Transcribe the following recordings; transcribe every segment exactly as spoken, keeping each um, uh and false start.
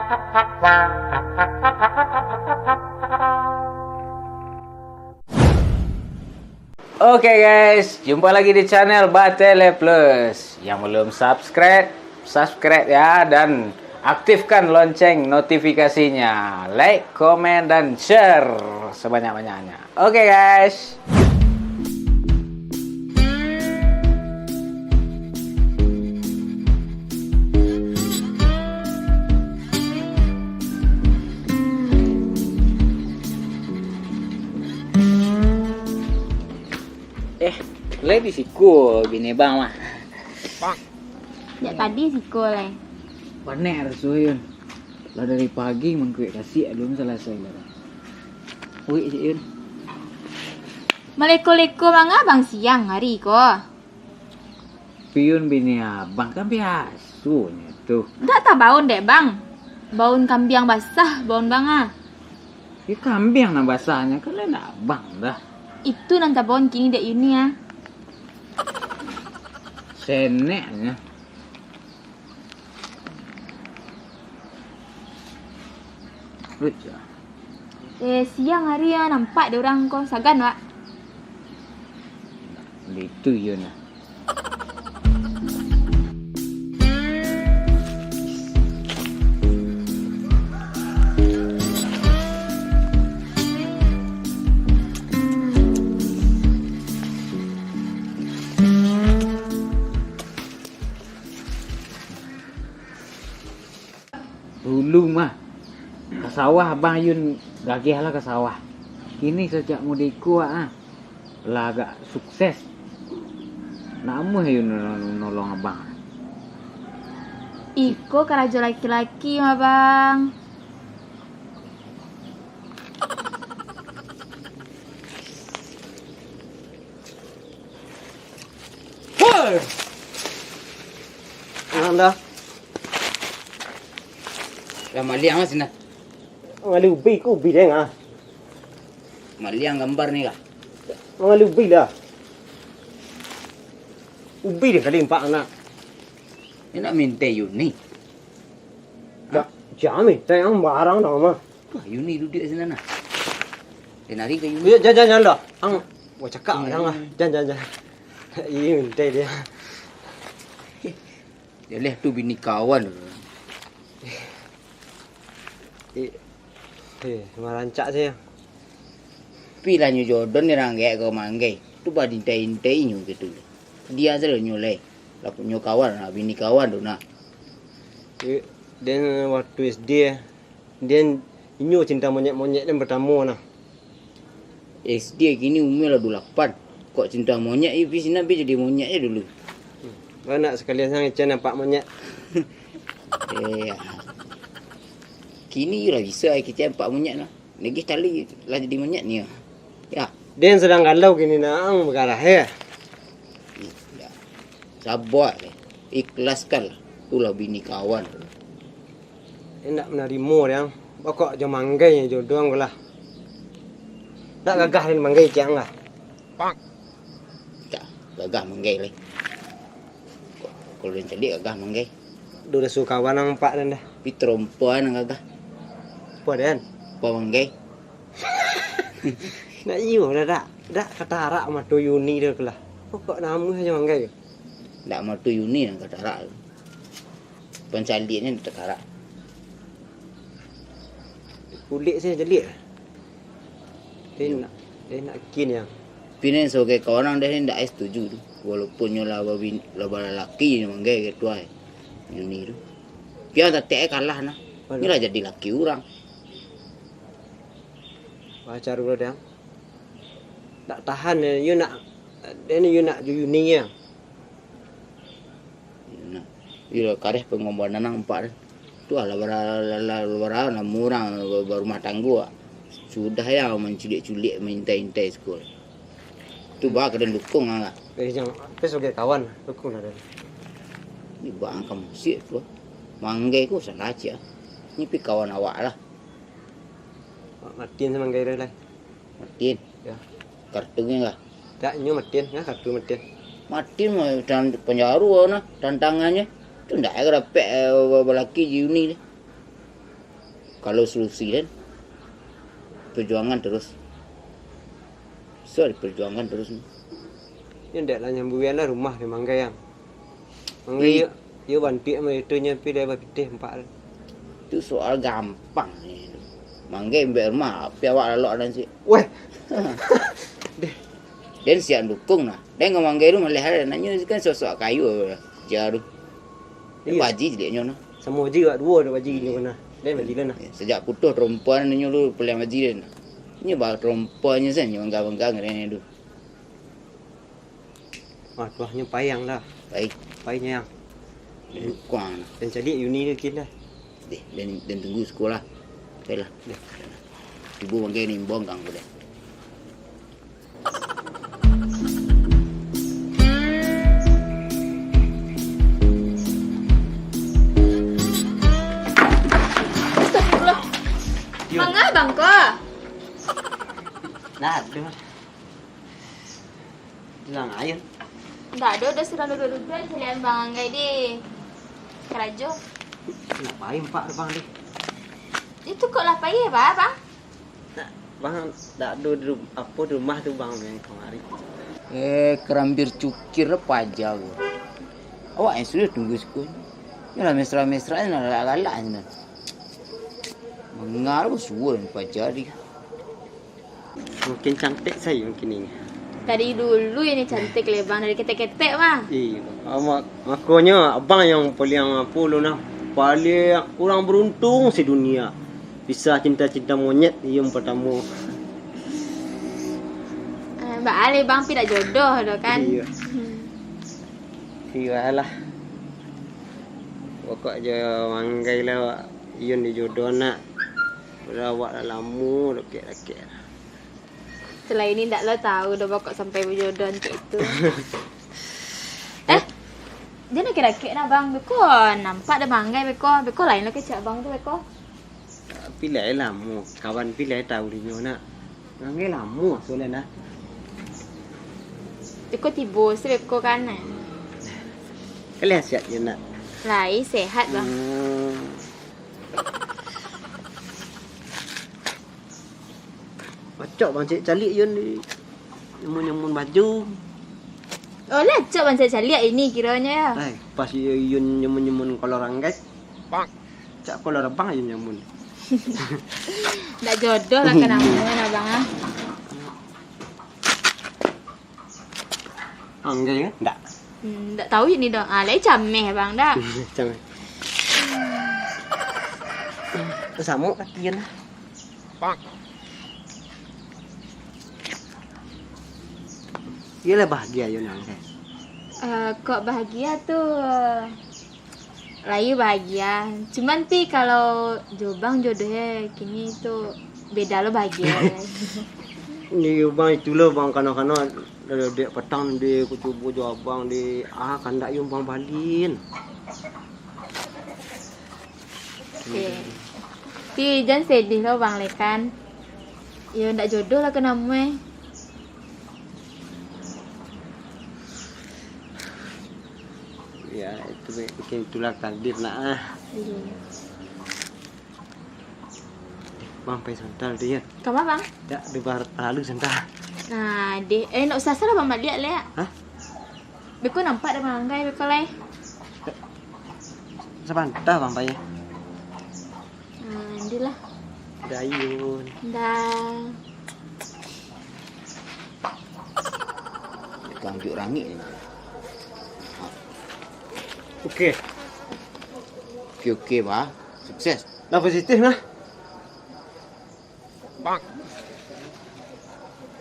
Oke guys, jumpa lagi di channel Batele Plus. Yang belum subscribe, subscribe ya, dan aktifkan lonceng notifikasinya. Like, komen, dan share sebanyak-banyaknya. Oke guys. Eh, lai di siko bini bang mah. Jak tadi siko lai. Panek raso Yun. Lah dari pagi mangkuik kasik alun salasai lah. Uik cik Yun. Maleko-leko manga bang siang hari ko. Piun bini abang kan biasonyo tu. Dak tabaun dek bang. Baun kambiang basah baun bang ah. Ya kambiang nan basahnyo kan lain abang dah. Itu nan tabaun kini dek Yuni ah. Seneknyo. Wih, Eh, siang hari ah nampak dek urang ko sagan wak. Itu iyo nah. Dulu mah, ka sawah abang Yun gageh lah ka sawah. Kini sajak mudiko ah, lah agak sukses. Nak amuah Yun nolong abang. Iko karajo laki-laki mah bang. Hoi! Nanda. Lah maliang lah sinan. Ngali ubi ko ubi deng ah. Maliang gambar ni lah. Ngali ubi lah. Ubi deng kali empat anak. Ni nak minta Yuni. Dak, jan minta yang barang dah mah. Wah, Yuni duduk di sinan nah. Dia nari ke Yuni. Yo, jan, jan, jan lah. Ang, wah cakap jan lah. Jan, jan, jan. Iyo, minta dia. Dia leh tu bini kawan. Eh, eh, marancak sajo. Pi lah nyo jodoh ni ranggek ko manggai. Tu badintai-intai nyo gitu. Dia sajo nyo lai. Lah punyo kawan, lah bini kawan tu nah. Eh, den waktu S D, den inyo cinta monyet-monyet den pertamo nah. S D kini umua lah duo lapan. Kok cinta monyet, iyo pi sinan pi jadi monyet je dulu. Kau nak sakalian sang Ican nampak monyet? Eh, kini iyo lah bisa ai kicek nampak monyet lah. Nagih tali lah jadi monyet ni. Ya. Den sadang galau kini nang bagarah ya. Iya. Sabar deh. Ikhlaskanlah. Itulah bini kawan. Indak manarimo deh ang. Bokok jo manggai jodoh ang lah. Ndak gagah den manggai kiang lah. Pak. Dak gagah manggai lai. Kalau den caliak gagah manggai. Duo raso kawan ang pak den dah. Pi tarompa nan gagah. Apa den? Apa manggai? Nak iyo dah dak. Dak katarak mato Yuni tu lah. Pokok namuah aja manggai. Dak mato Yuni nan katarak. Pancaliaknyo nan katarak. Kulik sajo caliak. Dia nak, dia nak kin yang. Tapi nan sabagai kawan ang, den indak ai setuju tu. Walaupun nyo lah babin-, lah balalaki nyo manggai ketua Yuni tu. Tapi ang tatek ai kalah nah. Nyo lah jadi laki urang. Pacar dulu deh. Tak tahan yo nak, den yo nak jo Yuni ya. Nah, iyo kareh pangorbanan ang empak tu. Tu lah, lah bara-, lah, lah, lah bara-, lah murang ba-, barumah tanggo ah. Sudah ya manciliak-ciliak, maintai-intai siko. Tu ba ka den dukuang ang lah. Eh, jan, tapi sabagai kawan, dukuang lah den. Ni bang ka musik tu. Manggai ko salah cik ah. Ni pi kawan awak lah. Matin sa manggai deh lah. Matin. Ya. Kartunyo lah. Tak, inyo matin, nah kartu matin. Matin mah tan-, panjaru nah tantangannyo. Tu ndak ado dapek, eh, ba-, balaki jo Yuni deh. Kalau solusi kan, perjuangan terus. So, diperjuangkan terus. Yo ndak lah nyambuian lah rumah di Manggai, Ang. Manggai Ih. yo, yo bantuak mah itu nyo pi dari bapitih empat. Tu soal gampang ni. Manggai mbek rumah, api awak lalok dan si. Weh. Deh. Den siap dukung nah. Den ngomong Manggai tu maleh ada. Nanyo kan sosok kayu lah. Jaru. Iyo. Baji ciliaknyo nah. Samo baji awak duo ado baji nyo nah. Den baji lah nah. Sajak putuih tarompa nyo tu paliang baji den. Nyo ba tarompa nyo sen, nyo mangga-mangga ngaran tu. Wah, tuahnyo payang lah. Pai. Pai nyo yang. Kuang. Dan caliak Yuni tu kin lah. Deh, dan, dan tunggu siko lah. Pai lah. Deh. Tibo Manggai ni imbau kang ko deh. Astagfirullah. Yo. Manga bang ko? Nah, aduh. Bilang ayo. Ndak ado, dah surang duduak-duduak, salian bang anggai di karajo. Nak pai empak tu bang deh. Itu kok lah pai, Bang? Nak, bang, ndak ado di rum-, apo di rumah tu bang, main kamari. Eh, karambir cukir paja ko. Awak yang sudah tunggu siko. Nyo lah mesra-mesra, nyo lah galak-galak nyo. Mangaruh suwon paja di. Makin cantik sayo kini. Dari dulu ini cantik le bang, dari ketek-ketek mah. Iyo, ma-, makonyo abang yang paliang apo lu nah, paliang urang baruntung sadunia. Bisa cinta-cinta monyet iyo yang partamo. Eh, baa le bang, pi dak jodoh doh kan? Iyo. Hmm. Iyo lah. Pokok jo manggai lah, Yun dijodoh nak. Udah awak lah lamo dakek-dakek. Setelah ini ndak lo tahu doh bokok sampai bajodohan cak itu. Eh, jan dakek-dakek nah bang, beko nampak dah manggai beko, beko lain lo kecek abang tu beko. Pilih lamo, kawan pilih tahu dinyo nak. Manggai lamo soalnya nah. Beko tibo se beko kan. Kalian sihat je nak. Lai sehat bang. Hmm. Pacok bang cek caliak Yun di nyamun-nyamun baju. Oh lah, cok bang cek caliak ini kironyo ya. Ai, pas Yun nyamun-nyamun kolor anggai. Cak kolor abang Yun nyamun. Ndak jodoh lah ka namonyo abang ah. Anggai kan? Ndak. Hmm, ndak tahu ini dong. Ah, lai cameh bang dak. Cameh. Samuk kaki kan. Iyolah bahagia yo nang teh. Eh, kok bahagia tu, eh, layu bahagia. Cuman pi kalau jo bang jodoh e kini tu beda lo bahagia. Ni bang itu lo bang kano-kano dari dek petang di kucubo jo abang di ah kandak yo bang balin. Oke. Ti, jan sedih lo bang le kan. Yo ndak jodoh lah ka namuah. Ya, itu mungkin itulah takdir nak ah. Iya. Bang, pai santal tu ya. Kama bang? Dak, di bar lalu santal. Nah, deh. Eh, ndak usah salah bang baliak le. Hah? Beko nampak dah manggai beko lai. Sabanta bang pai. Nah, nanti lah. Dayun. Dah. Kanjuk rangik ni. Oke. Oke, oke, bah. Sukses. Lah positif nah.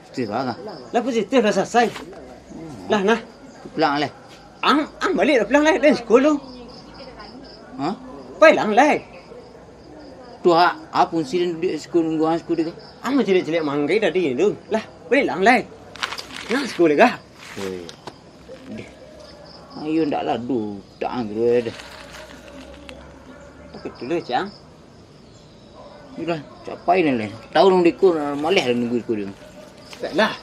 Positif lah. Lah positif lah salasai. Lah nah. Pulang lah. Ang, ang baliak lah pulang lah dari sekolah. Hah? Pai lah lai. Tu ha, apa fungsi dia duduk sekolah nunggu ang sekolah ke? Ang macam ciliak manggai tadi tu. Lah, baliak lah lai. Nah, sekolah kah? Oh, iya. Deh. Ayo ndak lah duh, tak anggur deh. Tapi tu lah, Cang. Udah, capai ni lah. Tahu dong diko, maleh lah nunggu diko dia. Tak lah.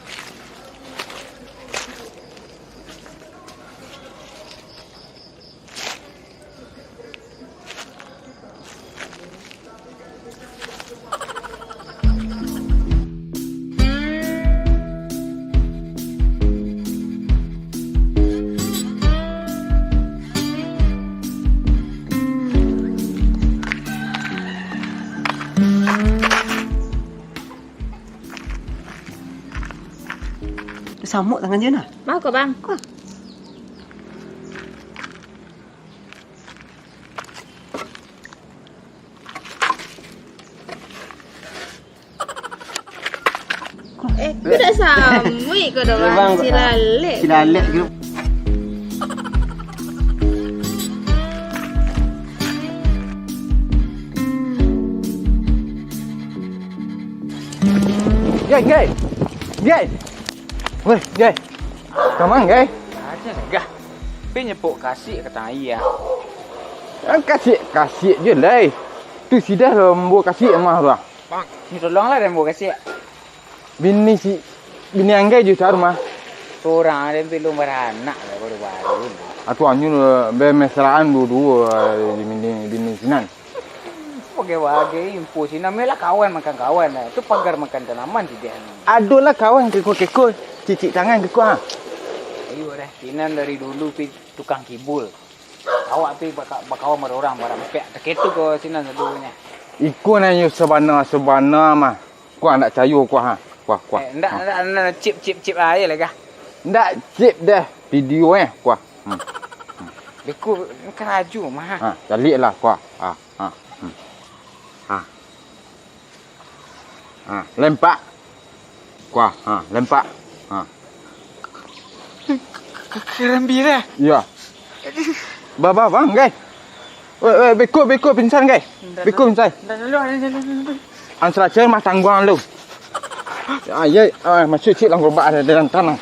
Samuak tangan je nah. Mau ko, Bang? Ko. Eh, tu dah samuik ko doh, Bang. Bang, silalek. Silalek gitu. Gai, gai. Gai. Weh, gai. Kamang, gai. Aja lah, gah. Pi nyepok kasik ka tangah aia. Kan kasik, kasik je lai. Tu sidah lombo kasik mah tu ah. Ni tolonglah den bawa kasik. Bini si, bini anggai jo sa rumah. Surang den belum baranak lah, baru-baru ni. Atuanyo bemesraan duo-duo, eh, bini, bini sinan. Bagai-bagai info sinan, melah kawan makan kawan lah. Tu pagar makan tanaman si deh. Adolah kawan keko-keko, cicik tangan keko ha. Iyo deh, sinan dari dulu pi tukang kibul. Awak pi baka-, bakawan barurang barang pek. Taketu ko sinan sadonyo. Iko nan yo sabana-sabana mah. Kuah ndak cayo kuah ha. Kuah, kuah. Eh, ndak, ndak, ndak, cip, cip, cip aja lah kah? Ndak cip deh video eh, kuah. Hmm. Beko karaju mah. Ha, caliak lah kuah. Ha, ha. Hmm. Ha. Ha, lempak. Kuah, ha, lempak. Ha. K-, k-, karambia. Iyo. Bah, bah, bang, gai. Weh, weh, beko, beko, pingsan, gai. Beko, pingsan. Ansalaca mah tangguang lu. Ayo, ah, masuk cik lang gerobak ada dalam tanah.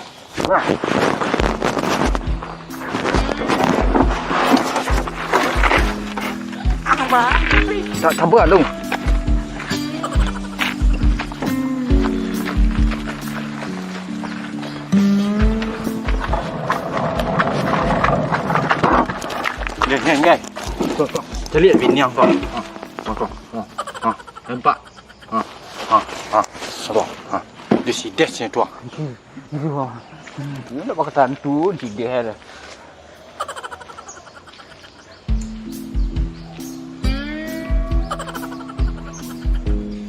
Wah. Tak sabar lu. Gai, gai, gai. Tuh, tuh. Caliak bini ang, tuh. Ha, tuh, tuh. Ha, ha. Nampak? Ha, ha, ha. Tuh, ha. Di sides ni, tuh. Ini nak pakai tantu, sides ada.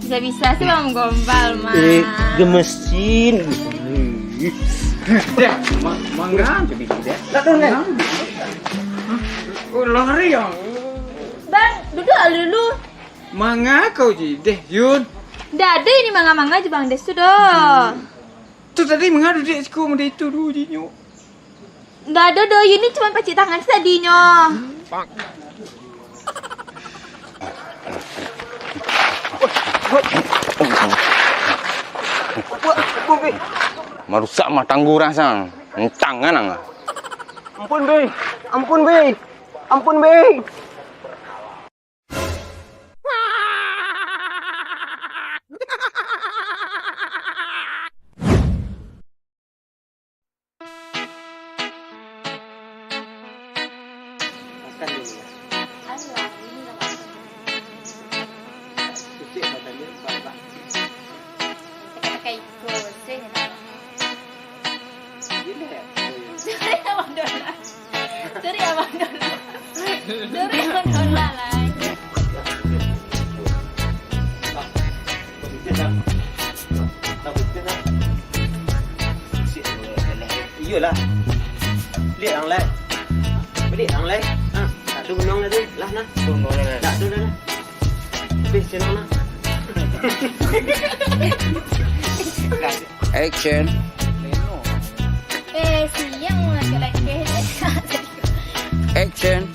Bisa-bisa sih Bang Gombal mah. Eh, gemesin. Deh, ma-, mangga tu biji deh. Tak tahu, Nek. Oh, lari ya. Bang, duduk dulu. Manga kau ji deh, Yun. Ndak ada ini manga-manga je Bang Des tu doh. Tu tadi manga duduk siko mode itu dulu jinyo. Ndak ada doh, ini cuma pacik tangan sadinyo. Marusak mah tangguh urang sang. Encang kan ang. Ampun, Be. Ampun, Be. Ampun, Be. Makan dulu. Ayolah, ini lah makan. Kecil badannya, babak. Kita pakai ikut, sih, ya. Gila ya? Cari Abang Donald. Cari Abang Donald. Cari Abang Donald lah. Iyolah. Balik ang lai. Balik ang lai. Ha, tak ada benang dah tu. Lah nah. Tak ada dah. Habis channel nah. Action. Eh, siang laki-laki. Action.